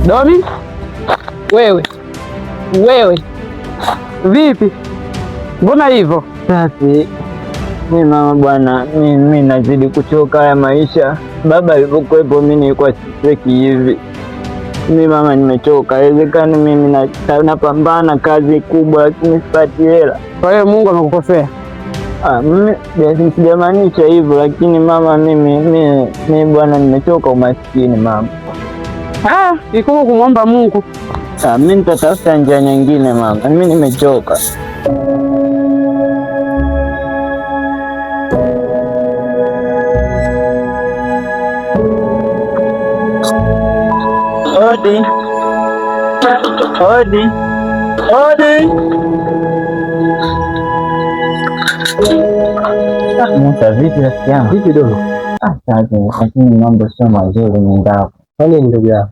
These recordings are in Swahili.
Domi, wewe wewe, vipi? Mbona hivyo? Safi. Mi mama bwana, mi nazidi kuchoka haya maisha. Baba alivyokuwepo mi nilikuwa sichoki hivi. Mi mama, nimechoka. Haiwezekani mimi napambana kazi kubwa lakini sipati hela. Kwa hiyo Mungu amekukosea? Ah, mimi sijamaanisha hivyo, lakini mama, mimi bwana, nimechoka umaskini mama. Ah, ikuwa kumwomba Mungu. Ah, mimi nitatafuta njia nyingine mama, mimi nimechoka. Odi. Odi. Odi. Musa, vipi rafiki yangu? Vipi dogo? Ah, safi, lakini mambo sio mazuri mwenzako. Kwa nini ndugu yangu?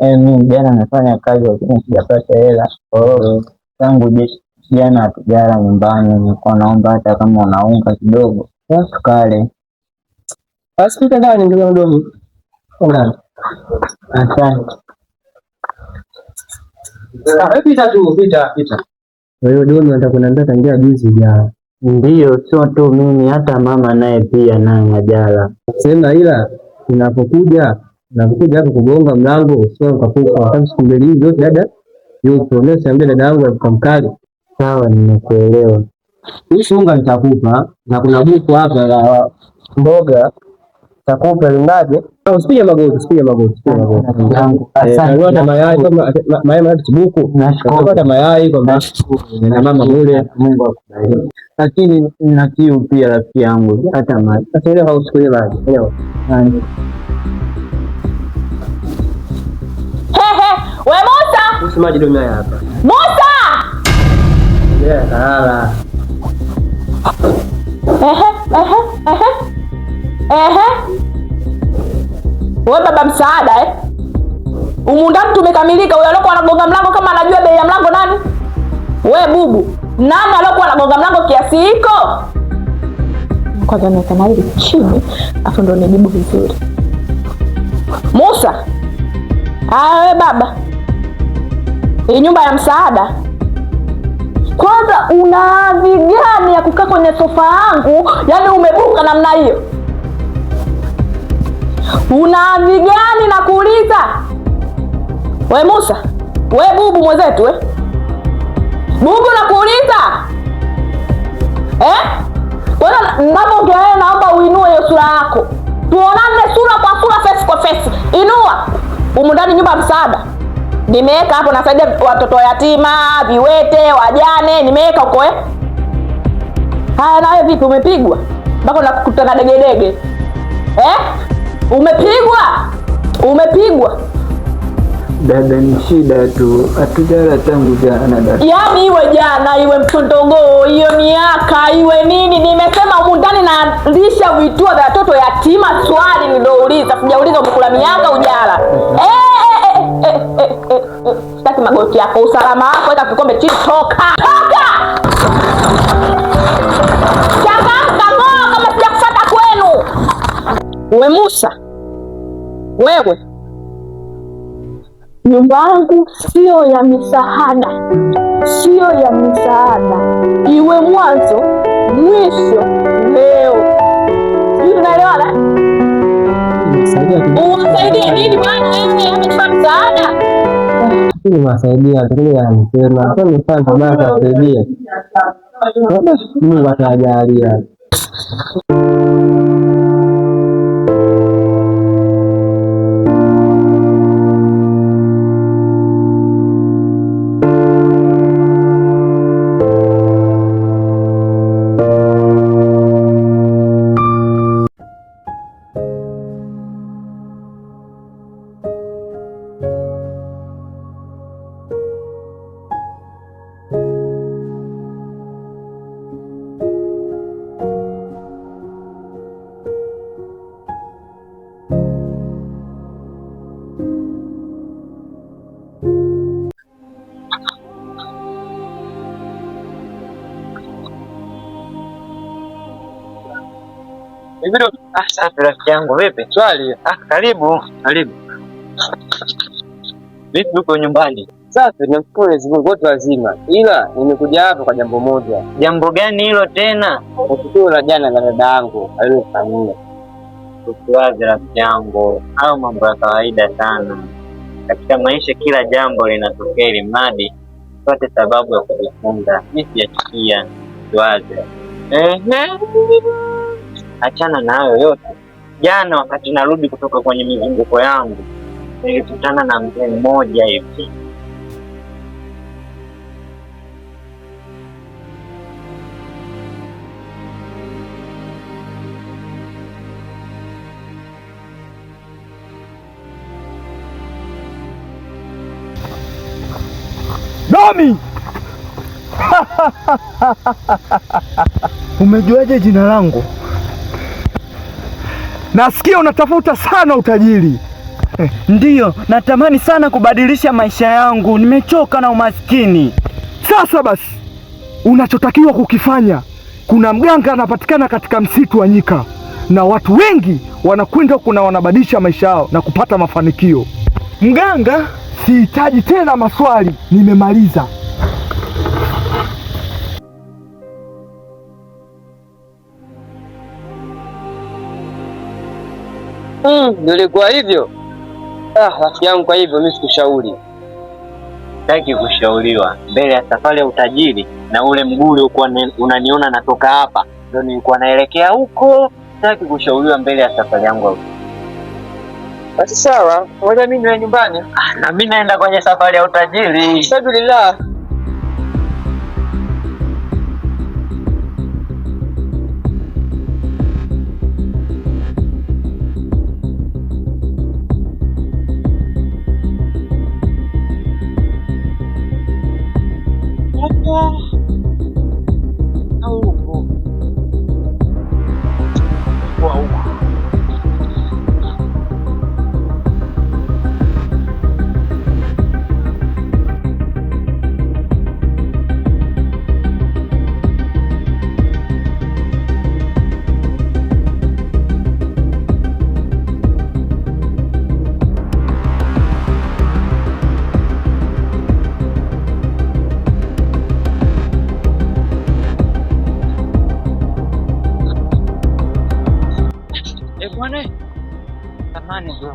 Mimi jana nafanya kazi lakini sijapata hela. Kwa hiyo tangu jana hatujala nyumbani, nilikuwa naomba hata kama unaunga kidogo tukale. Basi pita ndani ndugu yangu dogo. Ndani. Asante. Ah, pita tu, pita, pita. Kwa hiyo dogo nataka kuniambia tangia juzi jana. Ndiyo, sio tu mimi, hata mama naye pia naye hajala. Sema ila unapokuja hapo kugonga mlango sio ukapuka. Kwa sababu siku mbili hizi zote dada yupo. Mimi siambia dada yangu alikuwa mkali. Sawa, nimekuelewa. Hii unga nitakupa na kuna buku hapa la mboga nitakupa ngapi? Usipige magoti, usipige magoti, usipige magoti. Yangu. Asante. Asante. Mayai kama mayai matatu buku. Nashukuru. Napata mayai kwamba na mama kule. Mungu akubariki. Lakini na kiu pia rafiki yangu, hata maji. Sasa ile hauchukui maji. Elewa. Asante. Hehe, we Musa! Kuhusu maji ndio haya hapa. Musa! Yeah, kalala. Ehe, ehe, ehe. Ehe. We baba msaada eh? Umunda mtu umekamilika, huyo aliokuwa anagonga mlango kama anajua bei ya mlango nani? We bubu, nani aliokuwa anagonga mlango kiasi hiko? Kwanza niweka nauli chini, afu ndo nijibu vizuri. Musa. Aya we baba. Hii nyumba ya msaada. Kwanza una hadhi gani ya kukaa kwenye sofa yangu? Yaani umebuka namna hiyo? Una hadhi gani na kuuliza? We Musa, we bubu mwenzetu we. Bubu nakuuliza. Eh? Kwanza ninapoongea wewe naomba uinue hiyo sura yako. Tuonane sura kwa sura, face kwa face. Inua. Humu ndani nyumba ya msaada. Nimeweka hapo nasaidia watoto yatima, viwete, wajane, nimeweka huko eh. Haya na wewe vipi umepigwa? Mpaka unakuta na degedege. Eh? Umepigwa? Umepigwa? Dada, ni shida tu, hatujala tangu jana dada. Yaani iwe jana iwe mtondogoo hiyo miaka iwe nini, nimesema humu ndani nalisha vituo vya watoto yatima. Swali nilouliza, sijauliza umekula miaka ujala. Sitaki magoti yako, usalama wako, weka kikombe chini, toka toka, changamka, ng'oa kama sijakufuata kwenu. We Musa, wewe nyumba yangu sio ya misaada, sio ya misaada, iwe mwanzo mwisho leo. Sijui tunaelewana? Uwasaidie nini bwana? Wewe amekupa msaada. Nimewasaidia lakini anasema kwa nini baba atasaidia. Mungu atajalia. Ah, safi rafiki yangu, vipi? Swali. Ah, karibu, karibu. Vipi huko nyumbani? Safi, namshukuru Mwenyezi Mungu, wote wazima, ila nimekuja hapa kwa jambo moja. Jambo gani hilo tena? Kwa tukio la jana la dada yangu alilofanyia. Usiwaze rafiki yangu, hayo mambo ya kawaida sana katika maisha. Kila jambo linatokea, ili mradi tupate sababu ya kujifunza. Mimi sijachukia, usiwaze. Ehe, achana na hayo yote. Jana wakati narudi kutoka kwenye mizunguko yangu nilikutana na mzee mmoja hivi. Domi! Umejuaje jina langu? Nasikia unatafuta sana utajiri. Ndiyo, natamani sana kubadilisha maisha yangu, nimechoka na umaskini. Sasa basi, unachotakiwa kukifanya, kuna mganga anapatikana katika msitu wa nyika, na watu wengi wanakwenda huko na wanabadilisha maisha yao na kupata mafanikio. Mganga? Sihitaji tena maswali, nimemaliza. Ndio ilikuwa hivyo. Ah, rafiki yangu, kwa hivyo mimi sikushauri. Sitaki kushauriwa mbele ya safari ya utajiri, na ule mguu uliokuwa unaniona natoka hapa ndio nilikuwa naelekea huko. Sitaki kushauriwa mbele ya safari yangu ya utajiri. Basi sawa, ngoja mimi niwe nyumbani. Ah, na mimi naenda kwenye safari ya utajiri. Alhamdulillah. Eh, bwana, samahani bro.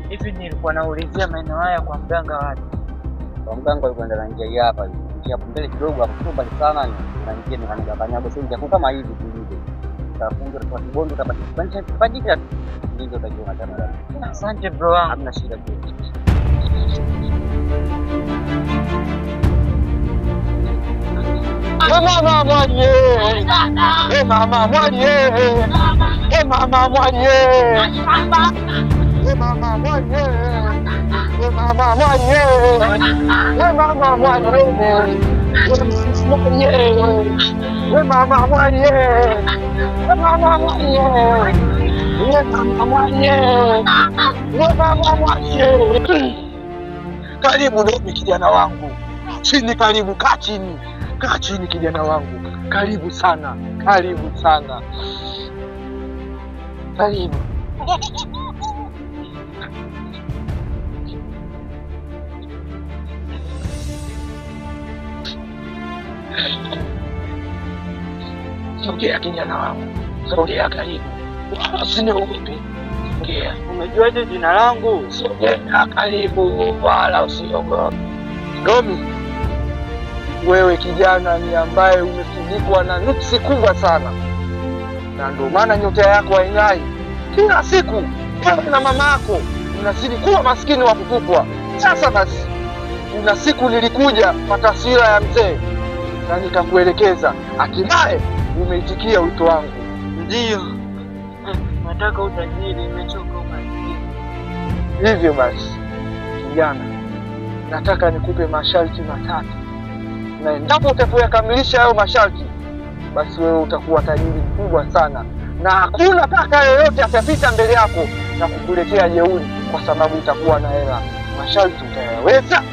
Hivi nilikuwa naulizia maeneo haya kwa mganga wapi? Kwa mganga alikuwa na njia hii hapa hivi. Njia hapo mbele kidogo hapo, sio mbali sana ni. Na njia ni kanyaga kanyaga, sio njia kama hivi tu hivi. Utafunga kwa kibondo utapata kipande kipande tu. Ndivyo utakiona kama. Asante bro wangu. Hamna shida bro. Mama mwali eh. Mama mwali eh. Mama mwali eh. Mama mwali eh. Mama mwali eh. Mama mwali eh. Mama mwali eh. Mama mwali eh. Mama mwali eh. Mama mwali eh. Karibu Domi, kijana wangu. Chini, karibu, kaa chini. Kaa chini kijana wangu. Karibu sana, karibu sana. Karibu. Sogea kijana wangu. Sogea karibu. Wala usiniogope. Sogea. Umejuaje jina langu? Sogea karibu, wala usiogope. Domi, wewe kijana ni ambaye umefunikwa na nuksi kubwa sana, na ndio maana nyota yako haing'ai. Kila siku wewe na mama yako mnazidi kuwa maskini wa kutupwa. Sasa basi, kuna siku nilikuja kwa taswira ya mzee na nikakuelekeza, hatimaye umeitikia wito wangu. Ndiyo, nataka utajiri, nimechoka umaskini. Hivyo basi, kijana, nataka nikupe masharti matatu, na endapo utayakamilisha hayo masharti, basi wewe utakuwa tajiri mkubwa sana, na hakuna paka yoyote atapita mbele yako na kukuletea jeuri, kwa sababu utakuwa na hela. Masharti utayaweza?